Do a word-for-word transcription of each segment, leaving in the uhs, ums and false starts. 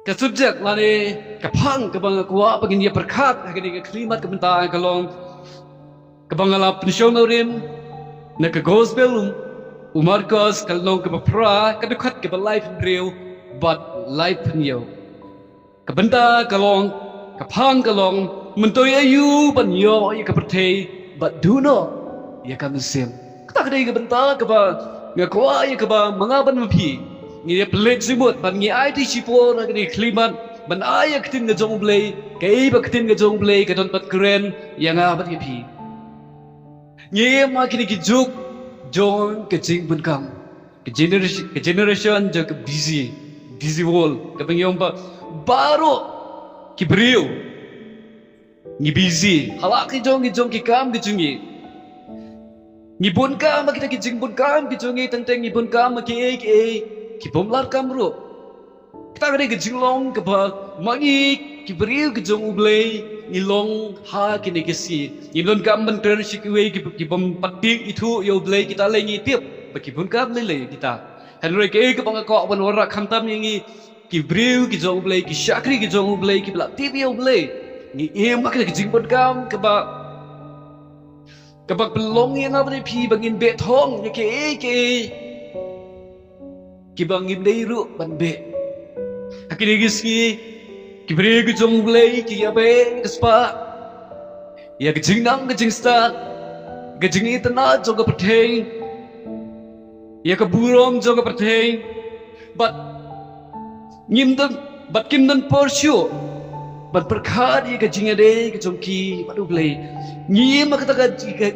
Ka subject lane ka phang kaba nga kwah ba ngin ïa pyrkhat ha kane ka khyllipmat ka mynta ka long kaba nga la pynshong nongrim na ka Gospel u, u Markos ka lynnong kaba phra, ka dkhot kaba laiphew hynriew bad laiphew hynñiew. Ka bynta ka long, ka phang ka long, myntoi aïu ban ïoh ïa ka pyrthei bad duh noh ïa ka mynsiem. Kata ka dei ka bynta kaba nga kwah ïa kaba ma nga bad ma phi ngin ïa pynleit jingmut bad ngin ïa aiti shipor ha kane ka khyllipmat ban ai ïa ka ktien ka jong U Blei, kaei ba ka ktien ka jong U Blei ka don ban kren ïa nga bad ïa phi. Ngi im ha kine ki juk jong ka jingbun kam. Ka generation, ka generation jong ka busy, busy world. Kaba ngi ong ba baroh ki briew ngi busy ha la ki jong ki jong ki kam ki jong ngi. Ngi bun kam ha kita ki jingbun kam ki jong ngi, teng teng ngi bun kam ha kiei kiei ki bym lah kam ruh. Kata ka dei ka jinglong kaba ma ngi ki briew ki jong U Blei ngi long ha kine ki sngi. Ngim donkam ban kren sha kiwei ki, ki bym pat tip ithuh ïa U Blei, kita lei ngi tip ba ki bun kam lei lei kita. Hynrei kaei kaba nga kwah ban wanrah khamtam ïa ngi ki briew ki jong U Blei, ki shakri ki jong U Blei, kiba la tip ïa U Blei, ngi im ha kane ka jingbun kam kaba, kaba pynlong ïa nga bad ïa phi ba ngin beh thong ïa kiei kiei kiba ngim dei ruh ban beh. Ha kine ki sngi ki briew ki jong U Blei ki ïa beh ïa ka spah, ïa ka jingnang ka jingstad, ka jingitynnad jong ka pyrthei, ïa ka burom jong ka pyrthei. Bad ngim don, bad kim don por shuh ban pyrkhat ïa ka jingïadei ka jong ki bad U Blei. Ngi im ha kata ka,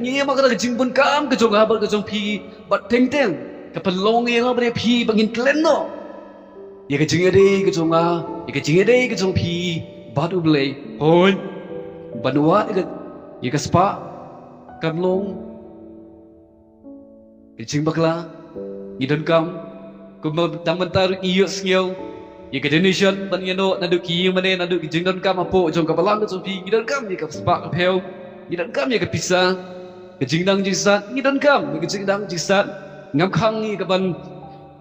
ngi im ha kata ka jingbun kam ka jong nga bad ka jong phi, bad teng teng ka pynlong ïa nga bad ïa phi ba ngin klet noh ïa ka jingïadei ka jong nga, ïa ka jingïadei ka jong phi bad U Blei. Hooid, ban wad ïa ka, ïa ka spah kam long ka jingbakla. Ngi donkam, kumba tang mynta ruh ngi ïohsngew ïa ka donation ban ïa noh naduh ki ïing mane, naduh ki jingdonkam hapoh jong ka balang ka jong phi. Ngi donkam ïa ka spah ka phew, ngi donkam ïa ka pisa, ka jingnang jingstad, ngi donkam ïa ka jingnang jingstad. Ngam khang ïa ka ban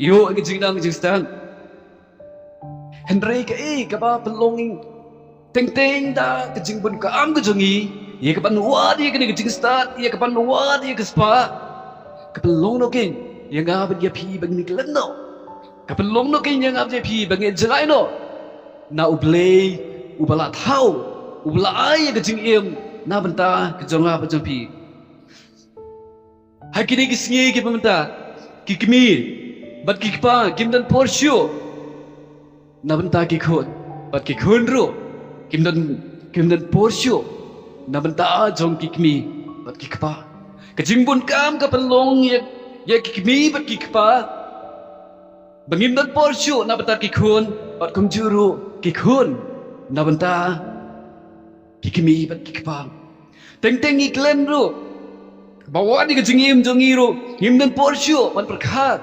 ïoh ïa ka jingnang jingstad. Hynrei kaei kaba pynlong teng teng da ka jingbun kam ka jong ngi ïa ka ban wad ïa kane ka jingstad, ïa ka ban wad ïa ka spah, ka pynlong noh kein ïa nga bad ïa phi ba ngin klet noh. Ka pynlong noh kein ïa nga bad ïa phi ba ngin jngai noh na U Blei uba la thaw, uba la ai ïa ka jingim na bynta ka jong nga bad jong phi. Ha kine ki sngi kiba mynta ki kmie bad ki kpa kim don por shuh na bynta ki khun, bad ki khun ruh kim don, kim don por shuh na bynta jong ki kmie bad ki kpa. Ka jingbun kam ka pynlong ïa, ïa ki kmie bad ki kpa ba ngim don por shuh na bynta ki khun, bad kumjuh ruh ki khun na bynta ki kmie bad ki kpa. Teng teng ngi klet ruh ba wad ïa ka jingim jong ngi ruh ngim don por shuh ban pyrkhat.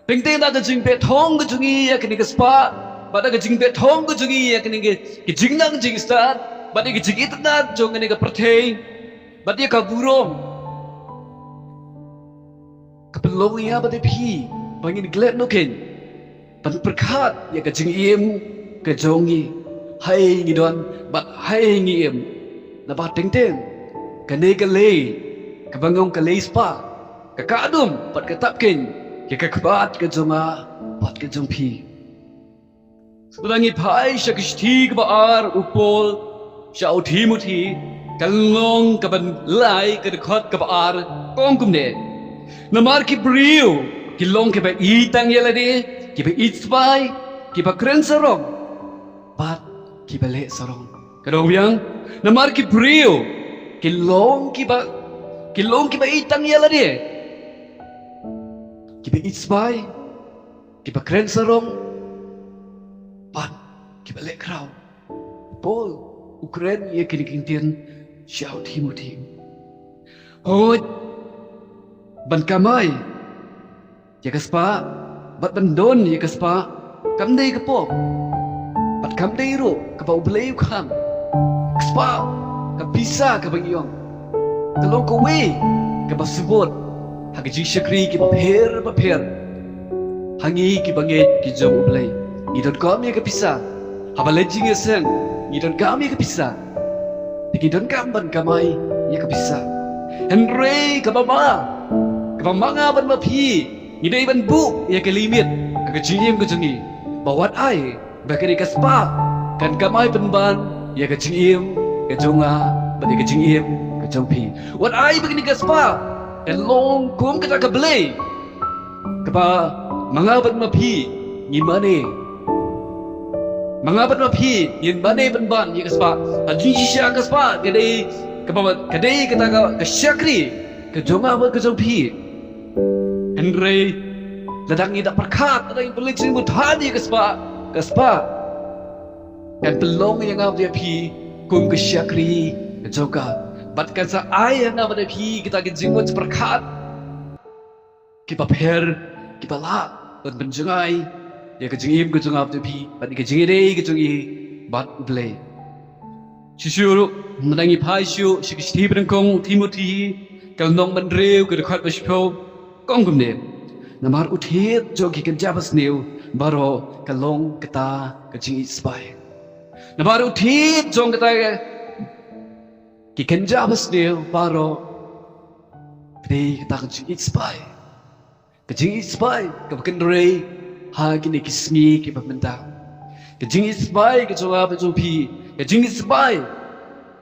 Teng teng da ka jingbeh thong ka jong ngi ïa kane ka spah, bad da ka jingbeh thong ka jong ngi ïa kane ka, ka jingnang jingstad, bad ïa ka jingitynnad jong kane ka pyrthei, bad ïa ka burom. Ka pynlong ïa nga bad ïa phi ba ngin klet noh kein ban pyrkhat ïa ka jingim ka jong ngi, haei ngi don bad haei ngi im. Naba teng teng kane ka lei kaba nga ong ka lei spah, ka kah dum bad ka tap kein ïa ka kbat ka jong nga bad ka jong phi. Sngewbha ngi phai sha ka shithi kaba ar u Paul sha u Timothi, ka lynnong kaba lai, ka dkhot kaba ar, ka ong kumne: Namar ki briew ki long kiba ïeit tang ïa lade, kiba ïeit spah, kiba kren sarong bad kiba leh sarong. Ka dang biang, namar ki briew ki long kiba, ki long kiba ïeit tang ïa lade, kiba ïeit spah, kiba kren sarong bad kiba leh khraw. Paul u kren ïa kine ki ktien sha u Timothi. Hooid, ban kamai ïa ka spah bad ban don ïa ka spah kam dei ka pop bad kam dei ruh kaba U Blei u kham. Ka spah, ka pisa kaba ngi ong, ka long kawei kaba subot ha ka jingshakri kiba pher ba pher ha ngi kiba ngeit ki jong U Blei. ngi donkam ïa ka pisa. Haba leit jingïaseng, ngi donkam ïa ka pisa. Te ngi donkam ban kamai ïa ka pisa. Hynrei kaba ma, kaba ma nga bad ma phi, ngi dei ban buh ïa ka limit ha ka jingim ka jong ngi, ba wat ai ba kane ka spah kan kamai pynban ïa ka jingim ka jong nga bad ïa ka jingim ka jong phi. Wat ai ba kane ka spah kan long kum kata ka blei kaba ma nga bad ma phi ngin mane. Ma nga bad ma phi ngin mane pynban ïa ka spah. Ha jingshisha ka spah ka dei kaba, ka dei kata ka, ka shakri ka jong nga bad ka jong phi. Hynrei lada ngi da pyrkhat, lada ngi pynleit jingmut ha ïa ka spah, ka spah kan pynlong ïa nga bad ïa phi kum ka shakri ka jong ka. Bad kan sa ai ïa nga bad ïa phi kita ki jingmut pyrkhat kiba pher, kiba lah ban pynjngai ïa ka jingim ka jong nga bad ïa phi bad ïa ka jingïadei ka jong ngi bad U Blei. Shuh shuh ruh, lada ngi phai shuh sha ka shithi ba nyngkong Timothi, ka lynnong ba hynriew, ka dkhot ba shiphew, ka ong kumne: Namar u thied jong ki kynja basniew baroh ka long kata ka jingïeit spah. Namar u thied jong kata ka, ki kynja basniew baroh ka dei kata ka jingïeit spah. Ka jingïeit spah kaba kynrei ha kine ki sngi kiba mynta. Ka jingïeit spah ka jong nga bad jong phi, ka jingïeit spah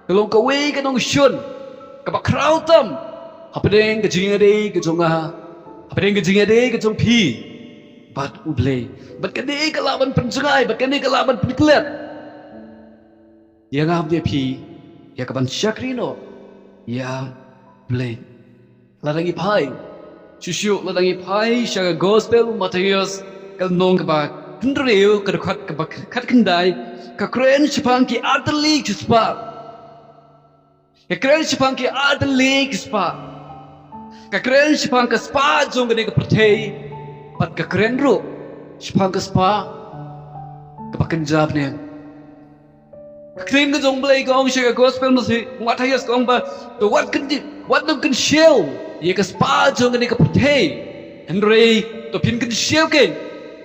ka long kawei ka nongshun kaba khraw tam hapdeng ka jingïadei ka jong nga, hapdeng ka jingïadei ka jong phi bad U Blei. Bad kane ka lah ban pynjngai, bad kane ka lah ban pynklet ïa nga bad ïa phi ïa kaban shakri noh ïa U Blei. Lada ngi phai shuh shuh, lada ngi phai sha ka Gospel u Mathaios, ka lynnong kaba hynriew, ka dkhot kaba khatkhyndai, ka kren shaphang ki artylli ki spah. Ka kren shaphang ki artylli ki spah. Ka kren shaphang ka spah jong kane ka pyrthei, bad ka kren ruh shaphang ka spah kaba kynja bneng. Ka ktien ka jong U Blei ka ong sha ka Gospel Mathai-, Mathaios, ka ong ba, to wat kyn-, wat nym kynshew ïa ka spah jong kane ka pyrthei, hynrei to phin kynshew keiñ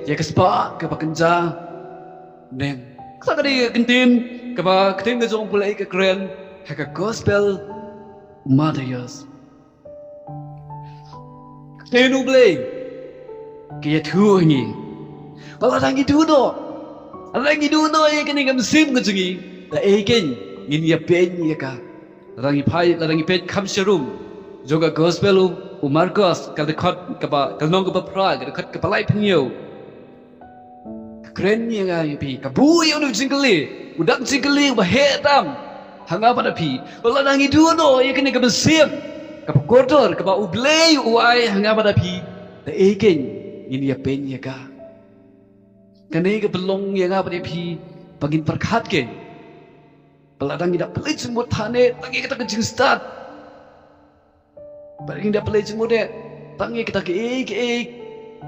ïa ka spah kaba kynja bneng. Kata ka dei ka ktien kaba, ktien ka jong U Blei ka kren ha ka Gospel Mathaios. Ka ktien U Blei ka ïathuh ha ngi ba lada ngi duh noh, lada ngi duh noh ïa kane ka mynsiem ka jong ngi, da ei keiñ ngin ïa peit ïa ka. Lada ngi phai, lada ngi peit kham sharum jong ka Gospel u, u Markos, ka dkhot kaba, ka lynnong kaba phra, ka dkhot kaba laiphew hynñiew. Ka kren ïa nga ïa phi, ka buh ïa u jingkylli, u dak jingkylli uba heh tam ha nga bad ha phi. Ba lada ngi duh noh ïa kane ka mynsiem kaba kordor kaba U Blei u ai ha nga bad ha phi, da ei keiñ ngin ïa peit ïa ka. Kane ka pynlong ïa nga bad ïa phi ba ngin pyrkhat keiñ ba lada ngi da pynleit jingmut hangne tang ïa kata ka jingstad. Ba ngi da pynleit jingmut hangne tang ïa kata kaei kaei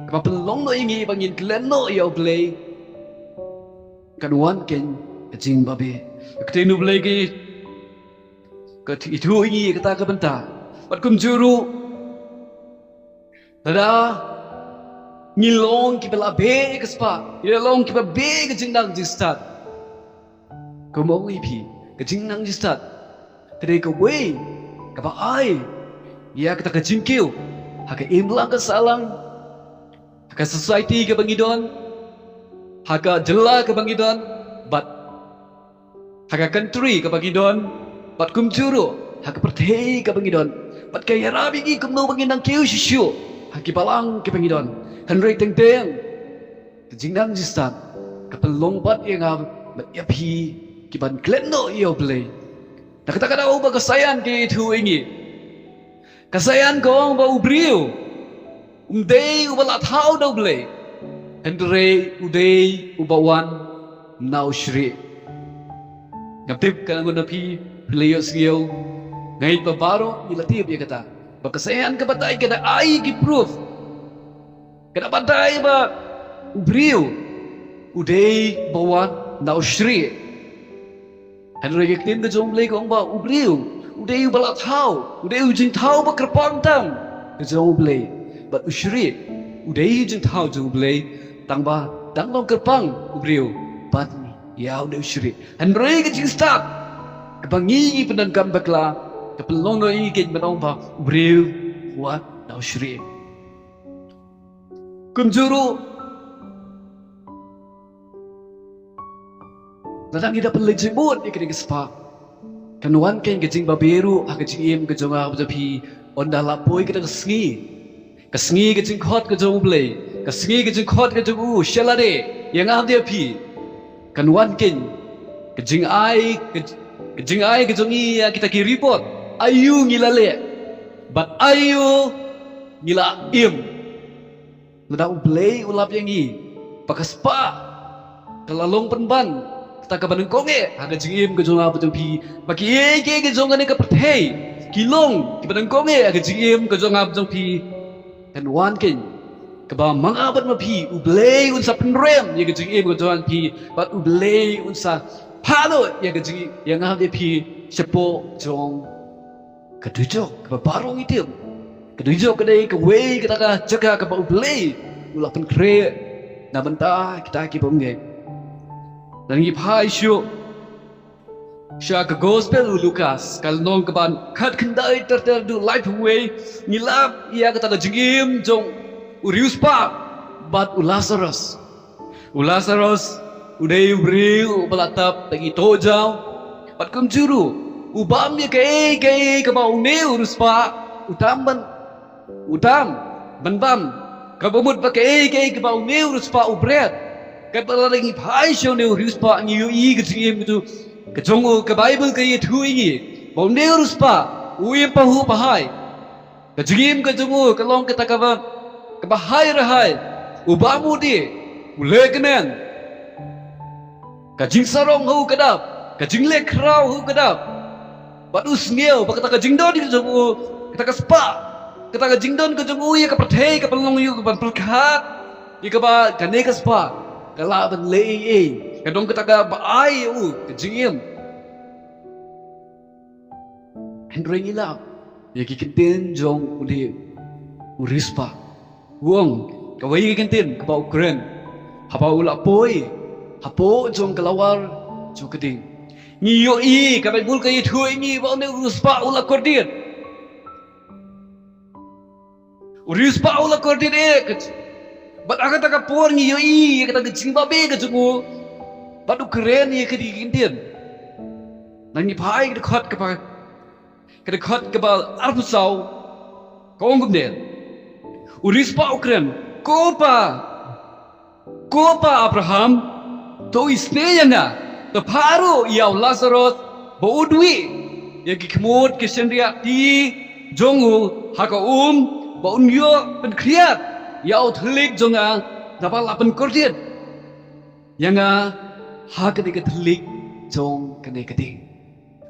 kaba pynlong noh ïa ngi ba ngin klet noh ïa U Blei, kan wan keiñ ka jingbabe. Ka ktien U Blei ka, ka ïathuh ïa ngi ïa kata ka bynta. Bad kumjuh ruh, lada ngi long kiba la beh ïa ka spah, ngi long kiba beh ïa ka jingnang jingstad, kumba ong ïa phi, ka jingnang jingstad ka dei kawei kaba ai ïa kata ka jingkiew ha ka imlang ka sahlang, ha ka society kaba ngi don, ha ka jylla kaba ngi don, bad ha ka country kaba ngi don, bad kumjuh ruh ha ka pyrthei kaba ngi don. Bad ka ïarap ïa ngi kumno ba ngin nang kiew shuh shuh ha ki balang kiba ngi don. Hynrei teng teng ka jingnang jingstad ka pynlong pat ïa nga bad ïa phi kiban klet noh ïa U Blei. Na kata ka daw ba ka Saiñ ka ïathuh ïa ngi. Ka Saiñ ka ong ba u briew um dei uba la thaw da U Blei, hynrei u dei uba wan na u shrieh. Ngam tip ka ngut na phi, phi la ïohsngew, nga ngeit ba baroh ngi la tip ïa kata. Ba ka Saiñ ka batai, ka da ai ki proof. Ka da batai ba u briew u dei uba wan na u shrieh. Hynrei ka ktien ka jong U Blei ka ong ba u briew u dei uba la thaw, u dei u jingthaw ba kyrpang tam ka jong U Blei. Bad u shrieh u dei u jingthaw jong U Blei, tang ba Dang long kyrpang u briew ban ïa u dei u shrieh. Hynrei ka jingstad kaba ngi ngi pyndonkam bakla ka pynlong noh ïa ngi keiñ ban ong ba u briew wat da u shrieh. Kumjuh ruh lada ngi da pynleit jingmut ïa kane ka spah, kan wan keiñ ka jingbabe ruh ha ka jingim ka jong nga bad jong phi. Ynda la poi kata ka sngi, ka sngi ka jingkhot ka jong U Blei, ka sngi ka jingkhot ka jong u sha lade ïa nga bad ïa phi. Kan wan keiñ ka jingai, ka, ka jingai ka jong ngi ïa kita ki report. Aïu ngi la leh bad aïu ngi la im. Lada U Blei u lap ïa ngi ba ka spah ka la long pynban kata kaba nyngkong eh ha ka jingim ka jong nga bad jong phi, ba kiei kiei ki jong kane ka pyrthei ki long kiba nyngkong eh ha ka jingim ka jong nga bad jong phi, kan wan keiñ kaba ma nga bad ma phi U Blei un sa pynrem ïa ka jingim ka jong nga bad phi, bad U Blei un sa phah noh ïa ka jingim ïa nga bad ïa phi shapoh jong ka dujok kaba baroh ngi tip. Ka dujok ka dei kawei kata ka jaka kaba U Blei u la pynkhreh na bynta kita ki bym ngeit. Lada ngi phai shuh sha ka Gospel u Lukas, ka lynnong kaba khatkhyndai, ter ter haduh laiphew wei, ngi lap ïa kata ka jingim jong u riewspah bad u Lasarus. U Lasarus u dei u briew uba la tap da ki tohjaw. Bad kumjuh ruh u bam ïa kaei kaei kaba une u riewspah u tam ban, u tam ban bam. Kaba mut ba kaei kaei kaba une u riewspah u bret. Katba lada ngi phai sha une u riewspah ngi ïohi ka jingim ka jong u, ka jong u, ka Baibl ka ïathuh ïa ngi ba une u riewspah u im pahuh pahai. Ka jingim ka jong u ka long kata kaba, kaba hai re hai. U bam u dih, u lehkmen. Ka jingsarong ha u ka dap, ka jingleh khraw ha u ka dap. Bad u sngew ba kata ka jingdon ka jong u, kata ka spah, kata ka jingdon ka jong u ïa ka pyrthei ka pynlong ïa u ka ban pyrkhat ïa kaba kane ka spah ka lah ban leh ei ei. Ka don kata kaba ai ïa u ka jingim. Hynrei ngi lap ïa ki kyntien jong une u riewspah. U ong, kawei ka kyntien kaba u kren haba u la poi hapoh jong ka lawar jong ka ding. Ngi ïohi ka Baibl ka ïathuh ïa ngi ba une u riewspah u la kordit. U riewspah u la kordit eh. Bad ha kata ka por ngi ïohi ïa kata ka jingbabe ka jong u. Bad u kren ïa kine ki kyntien. Lada ngi phai ka dkhot kaba, ka dkhot kaba arphew saw, ka ong kumne. U riewspah u kren, ko Pa, ko Pa Abraham, to isynei ïa nga, to phah ruh ïa u Lasarus ba un wieh ïa ki khmut ki shynriahti jong u ha ka um, ba un ïoh pynkhriat ïa u thylliej jong nga, naba la pynkordit ïa nga ha kane ka thylliej jong kane ka ding.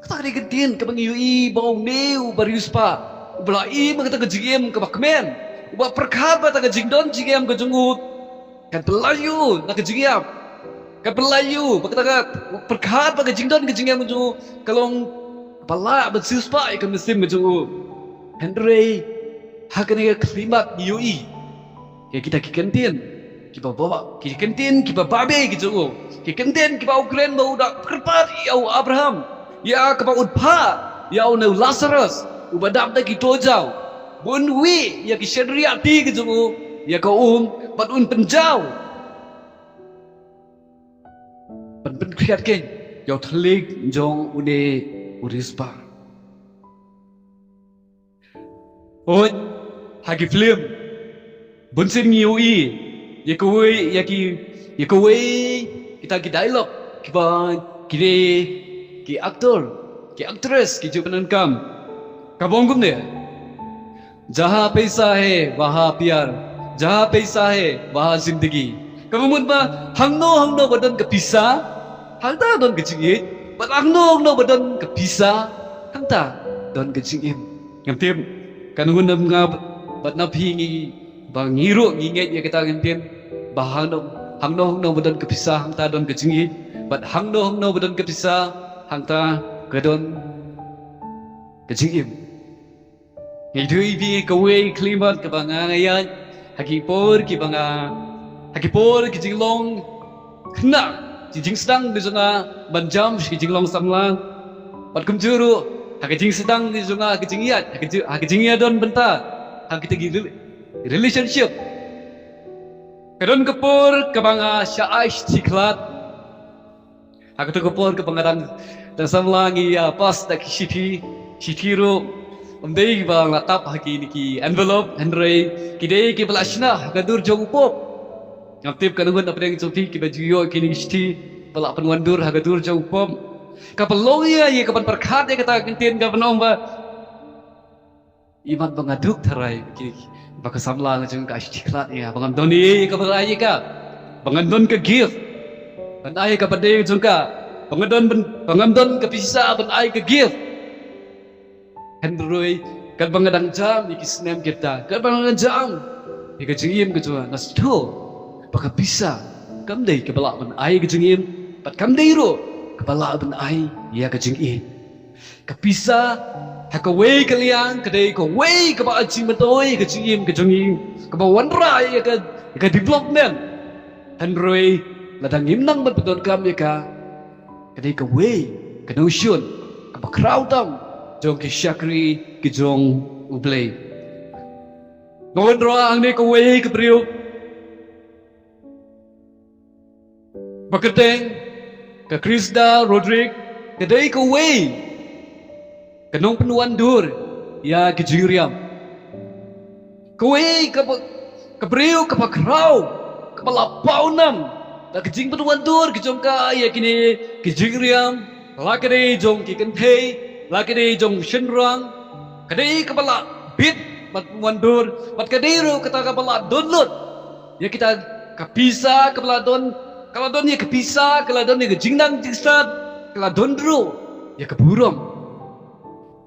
Kata ka dei ka ktien kaba ngi ïohi ba une u riewspah uba la im ha kata ka jingim kaba kmen, uba pyrkhat ba kata ka jingdon jingim ka jong u kan pyllait ïa u na ka jingïap, kan pyllait ïa u ba kata ka pyrkhat ba ka jingdon ka jingim ka jong u ka long kaba lah ban siewspah ïa ka mynsiem ka jong u. Hynrei ha kane ka khyllipmat ngi ïohi ïa kita ki kyntien kiba ba, ki kyntien kiba babe ki jong u, ki kyntien kiba u kren ba u da kyrpad ïa u Abraham, ïa kaba un phah ïa une u Lasarus uba dap da ki tohjaw, ba un wieh ïa ki shynriahti ki jong u ïa ka um, bad un pynjaw, ban pynkhriat keiñ ïa u thylliej jong une u riewspah. Hooid, ha ki film bunsien ngi ïohi ïa kawei, ïa ki, ïa kawei kita ki dialogue kiba kine ki actor, ki actress ki ju pyndonkam. Kaba ong kumne, "Jahan paisa hai wahan pyar, jahan paisa hai wahan zindagi." Kaba mut ba hangno hangno ba don ka pisa, hangta don ka jingïeit, bad hangno hangno ba don ka pisa, hangta don ka jingim. Ngam tip kan hun nam nga bad na phi ngi, ba ngi ruh ngi ngeit ïa kata, ngam tip ba hangno hangno hangno ba don ka pisa hangta don ka jingïeit, bad hangno hangno ba don ka pisa hangta ka don ka jingim. Ngi dei bad kawei ka khyllipmat kaba nga nga ïaid ha ki por kiba nga Ha ki por ki jinglong khynnah, ki jingsdang ki jong nga ban jam sha ki jinglong samla. Bad kumjuh ruh ha ki jingsdang ki jong nga, ha ki jingïaid, ha ki ji-, ha ki jingïadon bynta, ha kita ki rel-, relationship. Ka don ka por kaba nga shah ai shithi khlad. Ha kato ka por kaba nga dang, dang samla, ngi ïa pass da ki shithi, shithi ruh ym dei kiba la tap ha kine ki envelope, hynrei ki dei kiba la shna ha ka dur jong u pop. Ngam tip katno ngut na pdeng jong phi kiba ju ïoh kine ki shithi ba la pynwandur ha ka dur jong u pop. Kaba long ïa, ïa kaban pyrkhat ïa kata ka ktien kaban ong ba imat ba nga duk tharai ki, ba ka samla nga jong ka shithi khlad ïa, ba ngam don ïa kaba ai ïa ka, ba ngam don ka gift ban ai ïa ka birthday jong ka, ba ngam don ban, ba ngam don ka pisa ban ai ka gift. Hynrei katba nga dang jam ïa ki snem kita, katba nga dang jam ïa ka jingim ka jong nga, nga sngewthuh ba ka pisa kam dei kaba lah ban ai ïa ka jingim, bad kam dei ruh kaba lah ban ai ïa ka jingim. Ka pisa ha kawei ka liang ka dei kawei kaba ai jingmyntoi ïa ka jingim ka jong ngi, kaba wanrah ïa ka, ïa ka development. Hynrei lada ngim nang ban pyndonkam ïa ka, ka dei kawei ka nongshun kaba khraw tam jong ki shakri ki jong U Blei. Nga wanrah hangne kawei ka briew ba kyrteng ka Krista Roderick, ka dei kawei ka nongpynwandur ïa ki jingriam. Kawei kaba, ka briew kaba khraw, kaba la pawnam da ka jingpynwandur ka jong ka ïa kine ki jingriam, la ka dei jong ki kynthei, la ka dei jong shynrang. Ka dei kaba la bit bad wandur, bad ka dei ruh kata kaba la don lut ïa kita ka pisa kaba la don, ka la don ïa ka pisa, ka la don ïa ka jingnang jingstad, ka la don ruh ïa ka burom.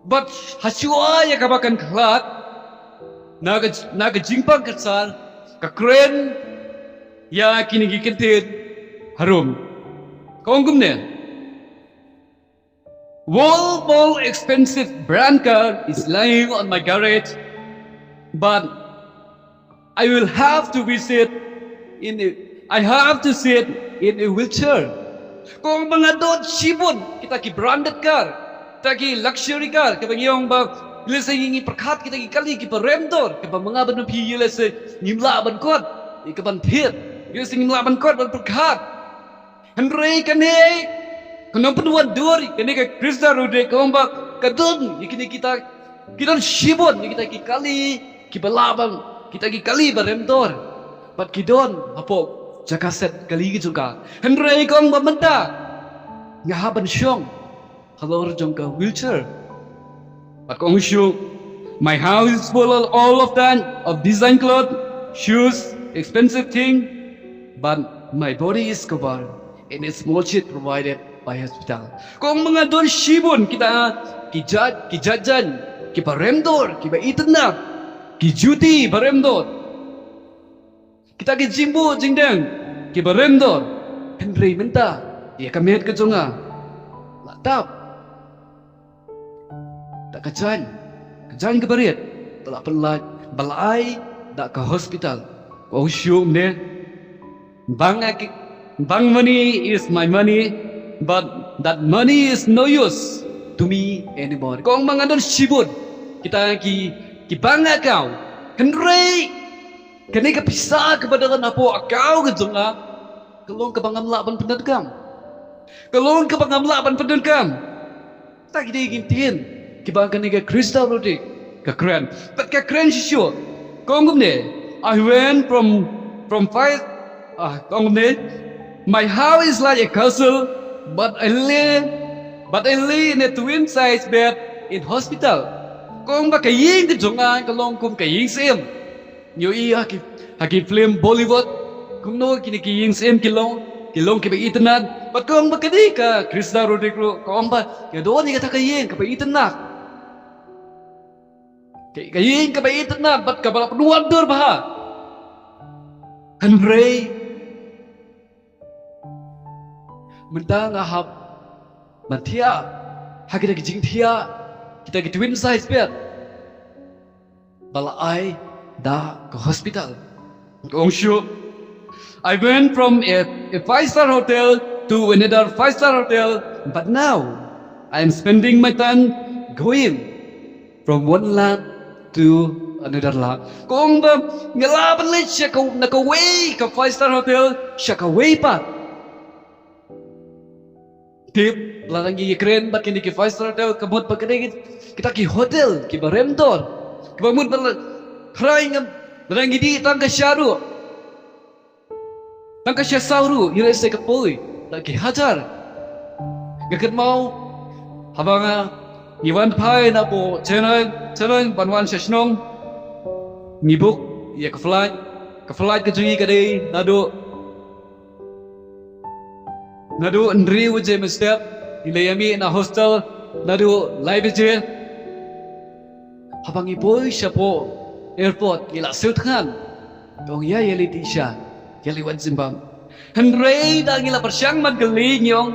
Bad ha shuwa ïa kaba kan khlad, na ka, na ka jingpang ka sar, ka kren ïa kine ki ktien harum. Ka ong kumne: Volvo expensive brand car is lying on my garage, but I will have to visit in a, I have to sit in a wheelchair. Kong ba nga don shibun kita ki branded car, kita ki luxury car, kaba ngi ong ba, let's say, ngi pyrkhat kita ki kali kiba rem dor, kaba ma nga bad ma phi, let's say, ngim lah ban kot, ïa kaban thied, let's say, ngim lah ban kot ban pyrkhat. Hynrei kane ka nongpynwandur, kane ka Krista Roderick, ka ong ba ka don ïa kine kita, ki don shibun ïa kita ki kali kiba lah ban, kita ki kali ba rem dor, bad ki don hapoh jaka set kali ki jong ka. Hynrei ka ong ba mynta nga hap ban shong halor jong ka wheelchair. Bad ka ong shuh, my house is full of all of that, of design cloth, shoes, expensive thing, but my body is covered in a small sheet provided by hospital. Ka ong ba nga don shibun kita ki jait, ki jait jaiñ kiba rem dor, kiba itynnad, ki juti ba rem dor, kita ki jingbuh jingdeng kiba rem dor. Hynrei mynta ïa ka met ka jong nga la tap da ka jaiñ, ka jaiñ kaba rit ba la pynlait, ba la ai da ka hospital. Ka ong shuh kumne: Bank ac-, bank money is my money, but that money is no use to me anymore. Ka ong ba nga don shibun kita ki, ki bank account, hynrei kane ka pisa kaba don hapoh account ka jong nga, ka long kaba ngam lah ban pyndonkam. Ka long kaba ngam lah ban pyndonkam. Ta ki dei ki ktien kiba kane ka Krista Roderick ka kren. Bad ka kren shisha. Ka ong kumne: I went from, from five, ah, ka ong kumne: My house is like a castle, but I lay, but I lay in a twin size bed in hospital. Ka ong ba ka ïing ka jong nga ka long kum ka ïing syiem. Ngi ïohi ha ki, ha ki film Bollywood, kumno kine ki ïing syiem ki long, ki long kiba itynnad. Bad ka ong ba kane ka Krista Roderick ruh, ka ong ba ka don ïa kata ka ïing kaba itynnad, ka, ka ïing kaba itynnad, bad kaba la pynwandur bha. Hynrei mynta nga hap ban thiah ha kita ki jingthiah, kita ki twin size bed ba la ai da ka hospital. Ka ong shuh: I went from a, a five star hotel to another five star hotel, but now I am spending my time going from one lap to another lap. Ko ong ba nga lah ban leit sha ka, na kawei ka five star hotel sha kawei pat. Tip, lada ngi kren bad kine ki five star hotel, ka mut ba kine kita ki hotel kiba rem dor, kiba mut ba la trai ngam, lada ngi dih tang ka sha ruh, tang ka sha saw ruh, ïa lehse ka poi da ki hajar. Nga kynmaw haba nga ngi wan phai na po Chennai, Chennai ban wan sha shnong, ngi book ïa ka flight. Ka flight ka jong ngi ka dei naduh naduh hynriew baje mynstep, ngi la ïa mih na hostel naduh lai baje. Haba ngi poi shapoh airport, ngi la siew thngan. Ka ong ïa, ïa leit sha, ïa leit wan jingbam. Hynrei da ngi la pyrshang ban kylli, ngi ong,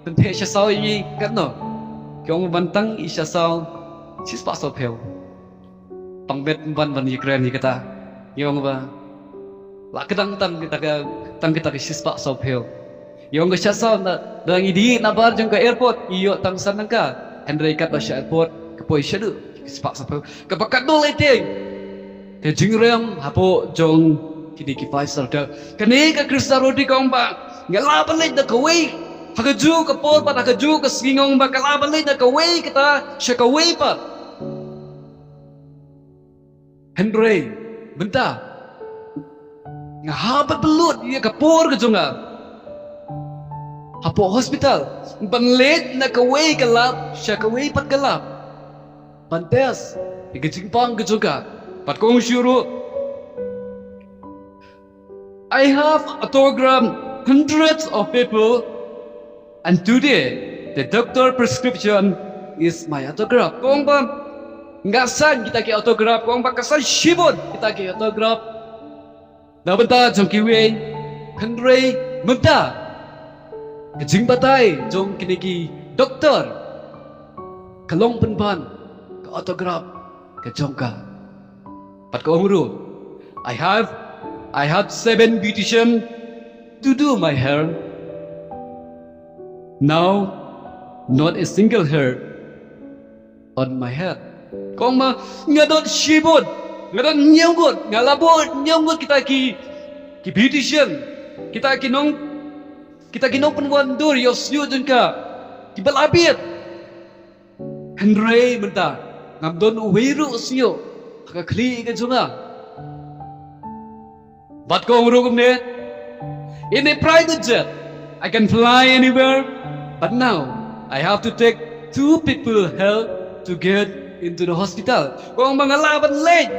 pyntheh sha saw ïa ngi katno? Ki ong ban tang i sha saw shispah sawphew. Pang bet ban ban ïakren ïa kata. Ngi ong ba la ka dang tang kita ka, tang kita ka shispah sawphew. Ngi ong ka sha saw na, da ngi dih na bar jong ka airport, ngi ïoh tang san tyngka. Hynrei katba sha airport ka poi shaduh shispah sawphew. Kaba katno lei te ka jingrem hapoh jong kine ki five star hotel. Kane ka Krista Roti ka ong ba nga lah ban leit na kawei ha kajuh ka por bad ha kajuh ka sngi, nga ong ba nga lah ban leit na kawei kata sha kawei pat. Hynrei mynta nga hap ban pynlut ïa ka por ka jong nga hapoh hospital ban leit na kawei ka lap sha kawei pat ka lap ban test ïa ka jingpang ka jong ka. Bad kong shu ruh, I have autographed hundreds of people, and today the doctor prescription is my autograph. Kong ba nga sign kita ki autograph, kong ba ka sign shibun kita ki autograph na bynta jong kiwei. Hynrei mynta ka jingbatai jong kine ki doctor ka long pynban ka autograph ka jong ka. Bad ka ong ruh, I have, I had seven beautician to do my hair. Now, not a single hair on my head. Kong ma, nga don shibun, nga don hynñiew ngut, nga la buh hynñiew ngut kita ki, ki beautician, kita ki nong, kita ki nongpynwandur ïa u shñiuh jong ka, kiba la bieit. Hynrei mynta ngam don uwei ruh u shñiuh ha ka khlieh ka jong nga. Bad kong ruh kumne, in a private jet I can fly anywhere, but now I have to take two people help to get into the hospital. Kong ba nga lah ban leit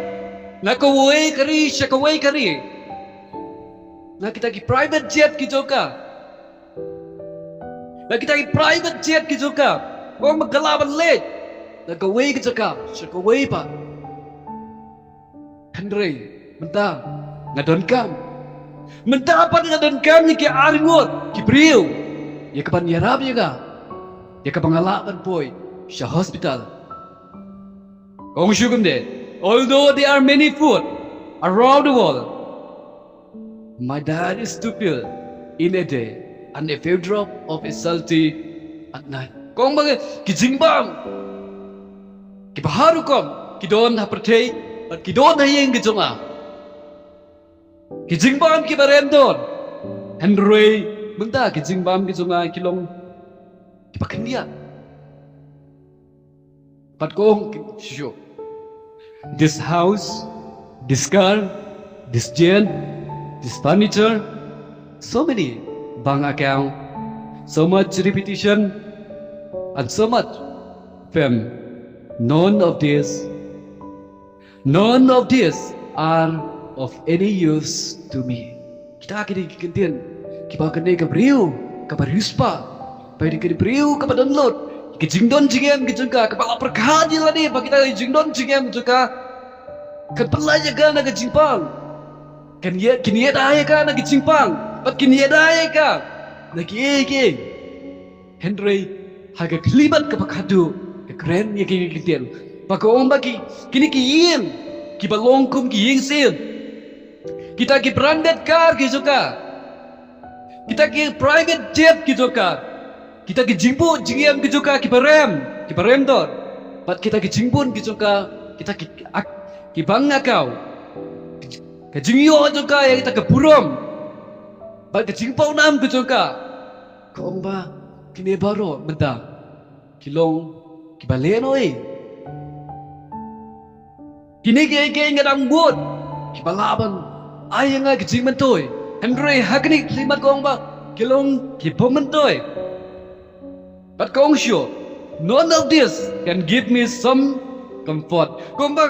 na kawei ka ri sha kawei ka ri na kita ki private jet ki jong ka. Na kita ki private jet ki jong ka, kong ba nga lah ban leit na kawei ka jaka sha kawei pat. Hynrei mynta nga donkam, mynta pat nga donkam ïa ki ar ngut ki briew ïa kaban ïarap ïa nga, ïa kaba nga lah ban poi sha hospital. Kong shu kumne, although there are many food around the world, my diet is two pill in a day and a few drop of a salty at night. Kong ba ki jingbam kiba har rukom ki don ha pyrthei bad ki don ha ïing ki jong nga. Ki jingbam kiba rem don. Hynrei mynta ki jingbam ki jong nga ki long kiba khyndiat. Bad kong shu, this house, this car, this chair, this furniture, so many bank account, so much reputation, and so much fame. None of this, none of these are of any use to me. Kita ki dei ki kyntien kiba kane ka briew kaba riewspah, ba dei ka briew kaba download ki jingdon jingem ki jong ka, kaba la pyrkhat ïa lade ba kita ki jingdon jingem jong ka kan pynlait ïa ka na ka jingpang. Kan ïa, kin ïada ïa ka na ka jingpang bad kin ïada ïa ka na kiei kiei. Hynrei ha ka khlieh bad kaba khadduh ka kren ïa ki, ki kyntien ba ka ong ba ki, kine ki ïing kiba long kum ki ïing syiem, Kita ki branded car ki jong ka. Kita ki private jet ki jong ka. Kita ki jingbud jingem ki jong ka ki barem, ki barem dor. Bad kita ki jingbun ki jong ka, kita ki ak-, ki bang akau. Ka jingïoh jong ka ïa kita ka burom. Bad ka jingpawnam ki jong ka. Ka ong ba kine baroh mynta ki long kiba leh noh ei. Kine kiei kiei nga dang bud kiba lah ban ai ïa nga ka jingmyntoi. Hynrei ha kane ka khlieh mat ka ong ba ki long kiba myntoi. Bad ka ong shuh, none of this can give me some comfort. Ka ong ba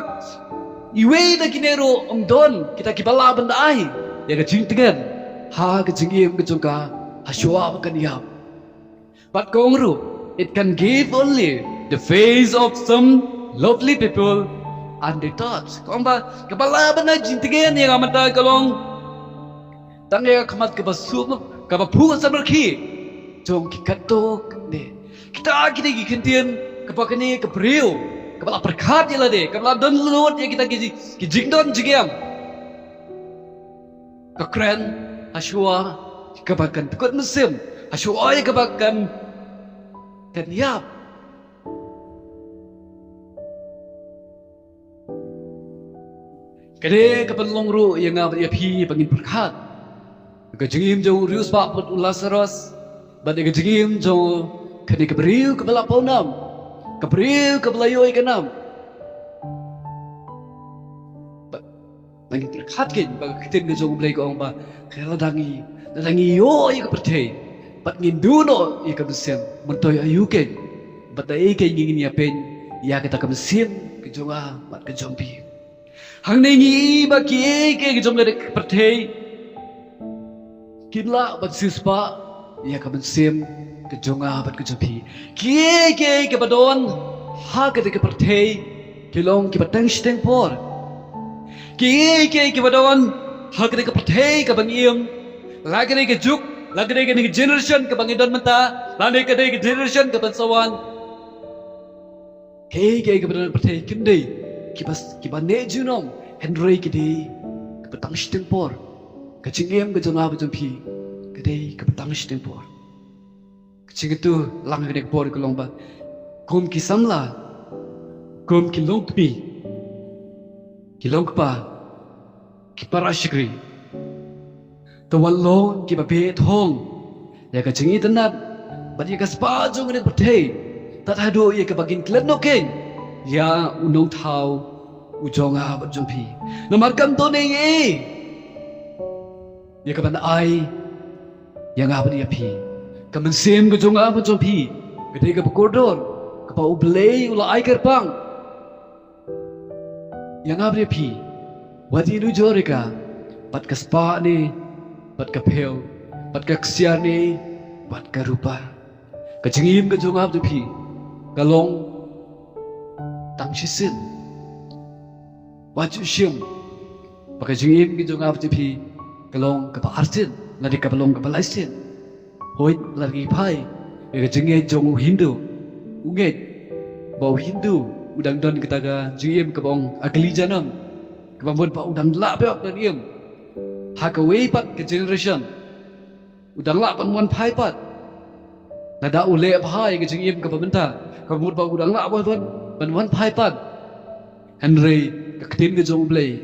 iwei na kine ruh ym don kita kiba lah ban ai ïa ka jingtngen ha ka jingim ka jong ka ha shuwa ba kan ïap. Bad ka ong ruh, it can give only the face of some lovely people and the thoughts. Ka ong ba kaba lah ban ai jingtngen ïa nga mynta ka long tang ïa ka khmat kaba sum, kaba phuh samrkhie jong ki katto katne. Kita kine ki kyntien kaba kane ka briew kaba la pyrkhat ïa lade, kaba la don lut ïa kita ki, ki jingdon jingem. Ka kren ha shuwa ïa kaba kan kut mynsiem, ha shuwa ïa kaba kan, kan ïap. Ka dei ka pynlong ruh ïa nga bad ïa phi ba ngin pyrkhat ka jingim jong u riewspah bad u Lasaros, bad ïa ka jingim jong kane ka briew kaba la pawnam, ka briew kaba la ïoh ïa ka nam. Bad ba ngin pyrkhat kein ba ka ktien ka jong U Blei ka ong ba, ka lada ngi, lada ngi ïoh ïa ka pyrthei bad ngin duh noh ïa ka mynsiem, myntoi aïu kein, bad da ei kein ngin ïapeit ïa kata ka mynsiem ka jong nga bad ka jong phi? Hangne ngi i ba kiei kiei ki jong kane ka pyrthei kim lah ban siewspah ïa ka mynsiem ka jong nga bad ka jong phi. Kiei kiei kiba don ha kane ka pyrthei ki long kiba tang shiteng por. Kiei kiei kiba don ha kane ka pyrthei kaba ngi im, la kane ka juk, la kane ka generation kaba ngi don mynta, la kane ka generation kaban sa wan. Kiei kiei kiba don ha pyrthei kim dei kiba, kiba neh junom, hynrei ki dei kiba tang shiteng por. Ka jingim ka jong nga bad jong phi ka dei kaba tang shiteng por. Ka jingkyntu lang kane ka por ka long ba kum ki samla, kum ki longkmie, ki longkpa, ki para shakri, to wan long kiba beh thong ïa ka jingitynnad bad ïa ka spah jong kane ka pyrthei, tad haduh ïa kaba kin klet noh kein ïa u nongthaw u jong nga bad jong phi. Namar kam don ei ei ïa kaban ai ïa nga bad ïa phi. Ka mynsiem ka jong nga bad jong phi ka dei kaba kordor, kaba U Blei u la ai kyrpang ïa nga bad ïa phi. Wat ïanujor ïa ka bad ka spah ne bad ka phew, bad ka ksiar ne bad ka rupa. Ka jingim ka jong nga bad jong phi ka long tang shisien. Wat ju shim ba ka jingim ka jong nga bad jong phi ka long kaba arsien lane kaba long kaba laisien. Hooid, la ngi phai ïa ka jingngeit jong u Hindu, u ngeit ba u Hindu u dang don kata ka jingim kaba ong agli janam, kaba mut ba u dang lah pep ban im ha kawei pat ka generation. U dang lah ban wan phai pat. Lada u leh bha ïa ka jingim kaba mynta, kaba mut ba u dang lah ban, ban wan phai pat. Hynrei ka ktien ka jong U Blei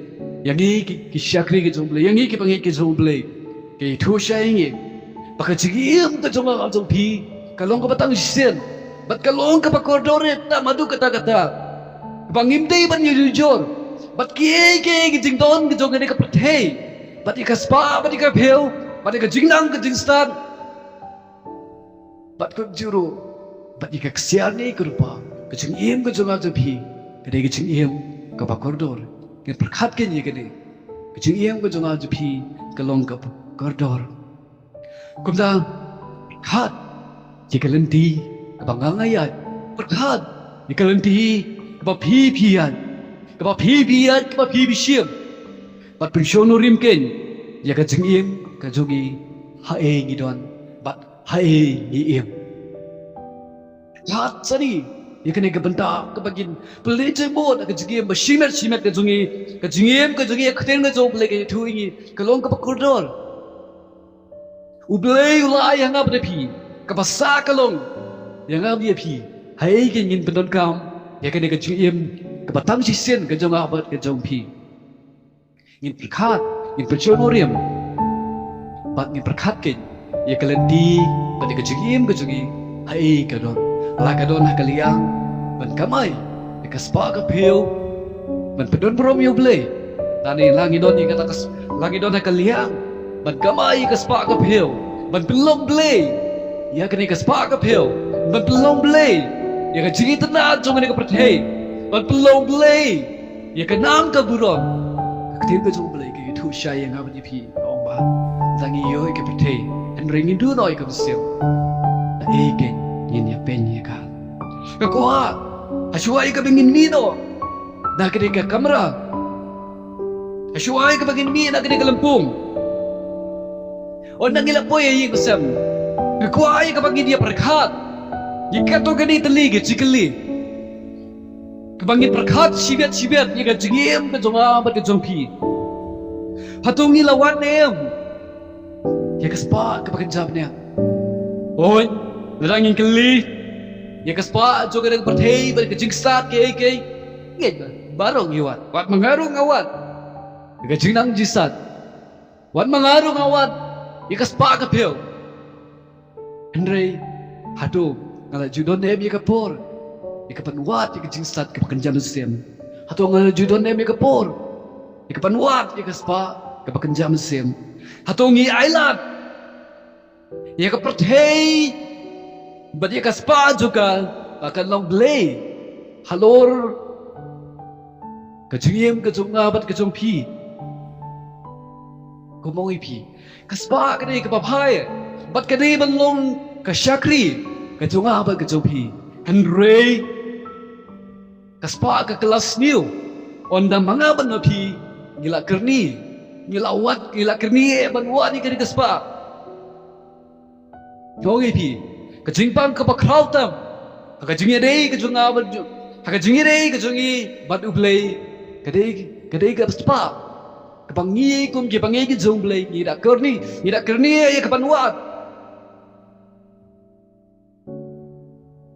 ïa ngi ki, ki shakri ka jong U Blei, ïa ngi ki bangeit ka jong U Blei, ka ïathuh shai ïa ngi ba ka jingim ka jong nga jong phi ka long kaba tang shisien bad ka long kaba kordor rit na madu kata kata. Ba ngim dei ban ïanujor bad kiei kiei ki jingdon ka jong kane ka pyrthei, bad ïa ka spah bad ïa ka phew, bad ïa ka jingnang ka jingstad, bad kumjuh ruh bad ïa ka ksiar ne ka rupa. Ka jingim ka jong nga jong phi ka dei ka jingim kaba kordor. Ngin pyrkhat kein ïa kane, ka jingim ka jong nga jong phi ka long kaba kordor. Kumta, pyrkhat ïa ka lynti kaba nga nga ïaid, pyrkhat ïa ka lynti kaba phi phi ïaid, kaba phi phi ïaid, kaba phi phi shim. Bad pynshong nongrim kein ïa ka jingim ka jong ngi, haei ngi don bad haei ngi im. Pyrkhat shane, Ïa kane ka bynta kaba ngin pynleit jingmut ha ka jingim ba shimet shimet ka jong ngi, ka jingim ka jong ngi ha ka ktien ka jong U Blei ka ïathuh ïa ngi ka long kaba kordor. U Blei u la ai ha nga bad ïa phi, ka basa ka long ïa nga bad ïa phi. Haei kein ngin pyndonkam ïa kane ka jingim kaba tang shisien ka jong nga bad ka jong phi? Ngin pyrkhat, ngin pynshong nongrim, bad ngin pyrkhat kein ïa ka lynti bad ïa ka jingim ka jong ngi, haei ka don. La ka don ha ka liang ban kamai ïa ka spah ka phew ban pyndonburom ïa U Blei? Lane la ngi don ïa kata ka s-, la ngi don ha ka liang ban kamai ïa ka spah ka phew ban pynlong Blei ïa kane ka spah ka phew, ban pynlong Blei ïa ka jingitynnad jong kane ka pyrthei, ban pynlong Blei ïa ka nam ka burom? Ka ktien ka jong U Blei ka ïathuh shai ïa nga bad ïa phi, ka ong ba la ngi ïoh ïa ka pyrthei, hynrei ngim duh noh ïa ka mynsiem. Haei kein ngin ïapeit ïa ka? Nga kwah, ha shuwa ïa kaba ngin mih noh na kane ka kamra, ha shuwa ïa kaba ngin mih na kane ka lympung, ynda ngi la poi ha ïing ha sem, nga kwah ïa kaba ngin ïa pyrkhat ïa katto katne tylli ki jingkylli, kaba ngin pyrkhat shibit shibit ïa ka jingim ka jong nga bad ka jong phi. Hato ngi la wad ne em ïa ka spah kaba kynja bneng? Hooid, lada ngin kylli ïa ka spah jong kane ka pyrthei bad ka jingstad kiei kiei, ngeit ba baroh ngi wad, wat ma nga ruh nga wad ïa ka jingnang jingsad. Wat ma nga ruh nga wad ïa ka spah ka phew. Hynrei hato nga la ju don ne em ïa ka por ïa kaban wad ïa ka jingstad kaba kynja mynsiem? Hato nga la ju don ne em ïa ka por ïa kaban wad ïa ka spah kaba kynja mynsiem? Hato ngi ailad ïa ka pyrthei bad ïa ka spah jong ka ba kan long Blei halor ka jingim ka jong nga bad ka jong phi? Kumno ong ïa phi, ka spah ka dei kaba phai bad ka dei ban long ka shakri ka jong nga bad ka jong phi. Hynrei ka spah ka kylla sniew, ynda ma nga bad ma phi ngi la kyrni, ngi la wad, ngi la kyrni ban wad ïa kane ka spah. Nga ong ïa phi, ka jingpang kaba khraw tam ha ka jingïadei ka jong nga bad jong, ha ka jingïadei ka jong ngi bad U Blei, ka dei, ka dei ka spah kaba ngi kum kiba ngi ki jong U Blei ngi da kyrni, ngi da kyrni ïa kaban wad.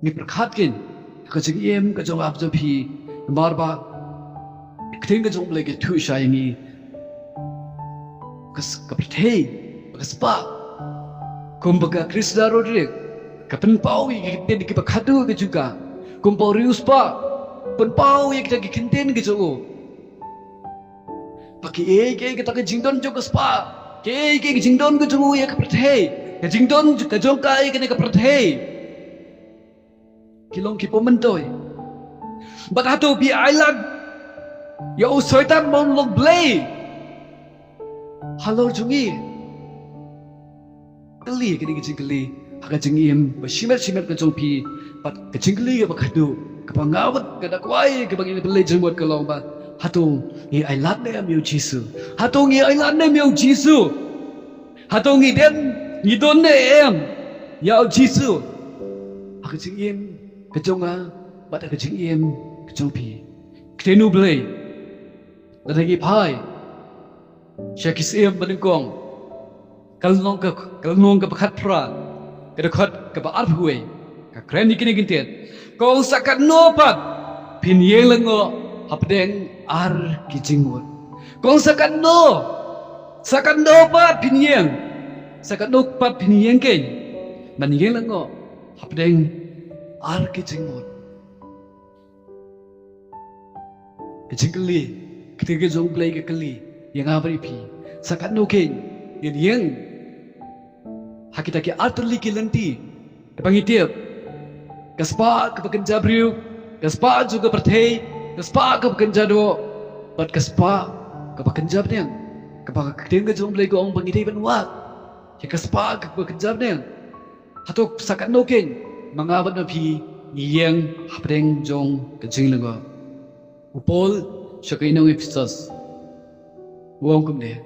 Ngi pyrkhat kein ha ka jingim ka jong nga bad jong phi, namar ba ka ktien ka jong U Blei ka ïathuh shai ïa ngi, ka s-, ka pyrthei, ka spah, kumba ka Christina Rodriguez ka pynpaw ïa ki ktien kiba khadduh ka jong ka, kumba u riewspah pynpaw ïa kita ki ktien ka jong u. Ba kiei kiei kita ki jingdon jong ka spah, kiei kiei ki jingdon ka jong u ïa ka pyrthei, ka jingdon ka jong ka ïa kane ka pyrthei, ki long kiba myntoi. Bad hato phi ailad ïa u Soitan ban long Blei halor jong ngi? Kylli kine ki jingkylli ha ka jingim ba shimet shimet ka jong phi, bad ka jingkylli kaba khadduh kaba nga bad nga da kwah kaba ngin pynleit jingmut ka long ba, hato ngi ailad ne em ïa u Jisu? Hato ngi ailad ne em ïa u Jisu? Hato ngi don, ngi don ne em ïa u Jisu ha ka jingim ka jong nga bad ha ka jingim ka jong phi? Ktien U Blei, lada ngi phai sha ki Syiem Banyngkong, ka lynnong ka, ka lynnong kaba khatphra, ka dkhot kaba arphew wei, ka kren ïa kine ki ktien: Ko sa katno pat phin ïeng lyngngoh hapdeng ar ki jingmut? Ko sa katno, sa katno pat phin ïeng, sa katno pat phin ïeng kein ban ïeng lyngngoh hapdeng ar ki jingmut? Ka jingkylli, ka ktien ka jong U Blei ka kylli ïa nga bad ïa phi, sa katno kein ngin ïeng ha kita ki ar tylli ki lynti, kaba ngi tip, ka spah kaba kynja briew, ka spah jong ka pyrthei, ka spah kaba kynja doh, bad ka spah kaba kynja bneng, kaba ka ktien ka jong U Blei ka ong ba ngi dei ban wad ïa ka spah kaba kynja bneng. Hato sa katno kein ma nga bad ma phi ngi ïeng hapdeng jong ka jinglyngngoh? U Paul sha ki nong Ephesos u ong kumne.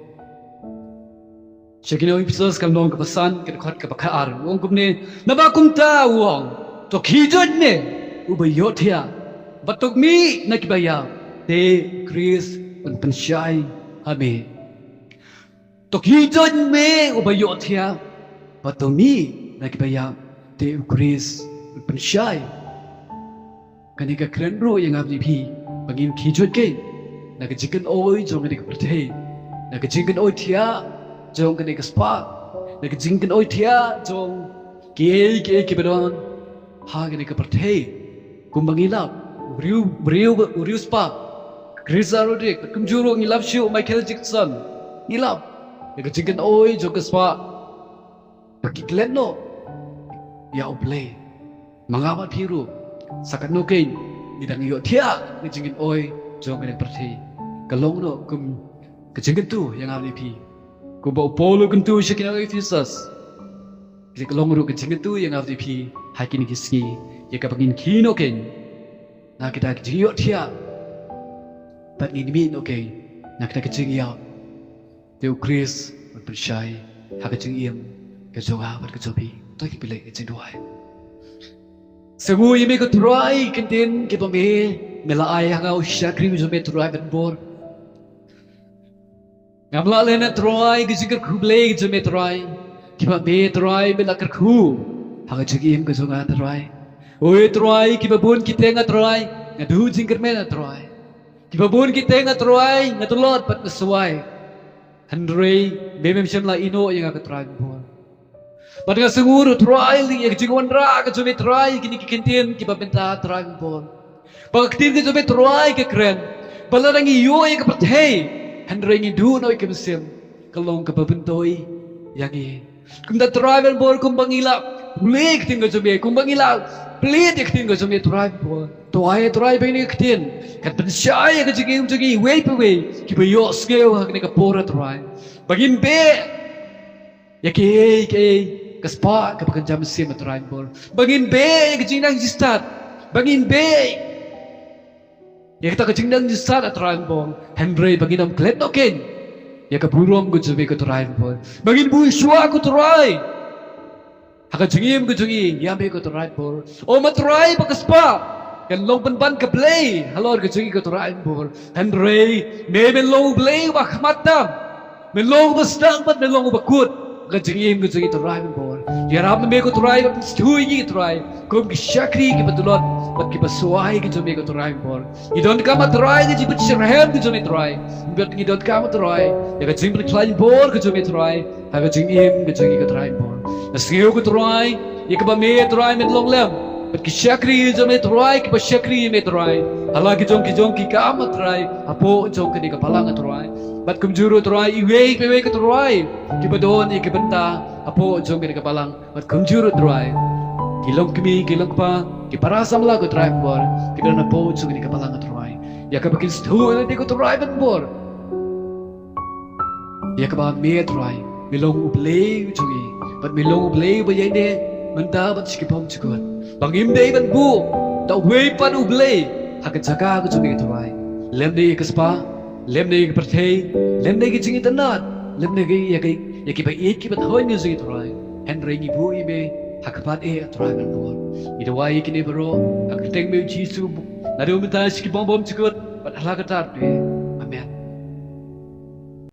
Sha ki nong Ephesos ka lynnong kaba san, ka dkhot kaba khatar, u ong kumne: Naba kumta u ong, to khie juit ne, uba ïohthiah, bad to mih na kiba ïap, te u Khrist un pynshai ha me. To khie join me uba ïohthiah, bad to mih na kiba ïap, te u Khrist un pynshai. Kane ka kren ruh ïa nga bad ïa phi ba ngin khie join kein na ka jingkynoi jong kane ka pyrthei, na ka jingkynoi thiah jong kane ka spah, na ka jingkynoi thiah jong kiei kiei kiba don ha kane ka pyrthei. Kumba ngi lap, u briew, u briew, u briew spah, Chris Roderick, kumjuh ruh ngi lap shuh u Michael Jackson. Ngi lap ïa ka jingkynoi jong ka spah. Ba ki klet noh ïa U Blei. Ma nga bad phi ruh, sa katno kein ngi dang ïohthiah ïa ka jingkynoi jong kane ka pyrthei. Ka long noh kum ka jingkyntu ïa nga bad ïa phi. Kumba u Paul u kyntu sha ki nong Ephesus, ka long ruh ka jingkyntu ïa nga bad ïa phi ha kine ki sngi, ïa kaba ngin khie noh kein na kita ki jingïohthiah, bad ngin mih noh kein na kita ki jingïap, te u Khrist un pynshai ha ka jingim ka jong nga bad ka jong phi. To ngin pynleit ka jingduwai. Sngewnguh ïa me ko Trai ïa ki ktien kiba me, me la ai ha nga, u shakri jong me Trai ban bor. Ngam lah lehnoh Trai ka jingkyrkhu Blei ka jong me Trai, kiba me Trai me la kyrkhu ha ka jingim ka jong nga Trai. Oi Trai, kiba bun ki teng nga Trai, nga duh jingkyrmen nga Trai. Kiba bun ki teng nga Trai, nga tlot bad nga swai. Hynrei me mem shym la ïehnoh ïa nga ko Trai ban bor. Bad nga sngewnguh ruh Trai ïa ka jingwanrah ka jong me Trai, kine ki ktien kiba mynta Trai ban bor. Ba ka ktien ka jong me Trai ka kren ba lada ngi ïoh ïa ka pyrthei, hynrei ngi duh noh ïa ka mynsiem, ka long kaba bynta ïa ngi. Kumta Trai ban bor, kumba ngi la pule ïa ka ktien ka jong me, kumba ngi la plie ïa ka ktien ka jong me Trai ban bor, to ai Trai ba kane ka ktien kan pynshai ïa ka jingim jong ngi iwei pa iwei kiba ïohsngew ha kane ka por Trai. Ba ngin beh ïa kiei kiei ka spah kaba kynja mynsiem Trai ban bor. Ba ngin beh ïa ka jingnang jingstad. Ba ngin beh ïa kata ka jingnang jingstad Trai ban bor. Hynrei ba ngin ym klet noh kein ïa ka burom ka jong me ko Trai ban bor. Ba ngin buh shuwa ko Trai ha ka jingim ka jong ngi ïa me ko Trai ban bor. O ma Trai, ba ka spah kan long pynban ka blei halor ka jong ngi ko Trai ban bor. Hynrei me men long U Blei uba khmat tam. Men long uba sdang bad men long uba kut ha ka jingim ka jong ngi Trai ban bor. Ïarap ma me ko Trai ban pynsngew ïa ngi Trai kum ki shakri kiba tlot bad kiba swai ka jong me ko Trai ban bor. Ngi donkam Trai ka jingpynshitrhem ka jong me Trai. Bad ngi donkam Trai ïa ka jingpynkhlaiñ bor ka jong me Trai ha ka jingim ka jong ngi ko Trai ban bor. Nga sngew ko Trai ïa kaba me Trai men long lem bad ki shakri jong me Trai, kiba shakri ïa me Trai ha la ki jong ki jong ki kam Trai hapoh jong kane ka balang Trai. Bad kumjuh ruh Trai iwei pa iwei ko Trai kiba don ïa ki bynta hapoh jong kane ka balang. Bad kumjuh ruh Trai ki longkmie, ki longkpa, ki para samla ko Trai ban bor, kiba don hapoh jong kane ka balang Trai, ïa kaba kin sngewthuh ïa lade ko Trai ban bor. Ïa kaba me Trai me long U Blei jong ngi bad me long U Blei uba ïaineh mynta bad sha ki bymjukut. Ba ngim dei ban buh da uwei pat U Blei ha ka jaka ka jong me Trai. Lymne ïa ka spah, lymne ïa ka pyrthei, lymne ïa ka jingitynnad, lymne ïa ka, ïa kiba ïeit kiba thoiñ ka jong ngi Trai. Hynrei ngi buh ïa me ha khmat eh Trai ban bor. Ngi duwai ïa kine baroh ha ka kyrteng me U Jisu, naduh mynta sha ki bym bymjukut bad hala katta ruh.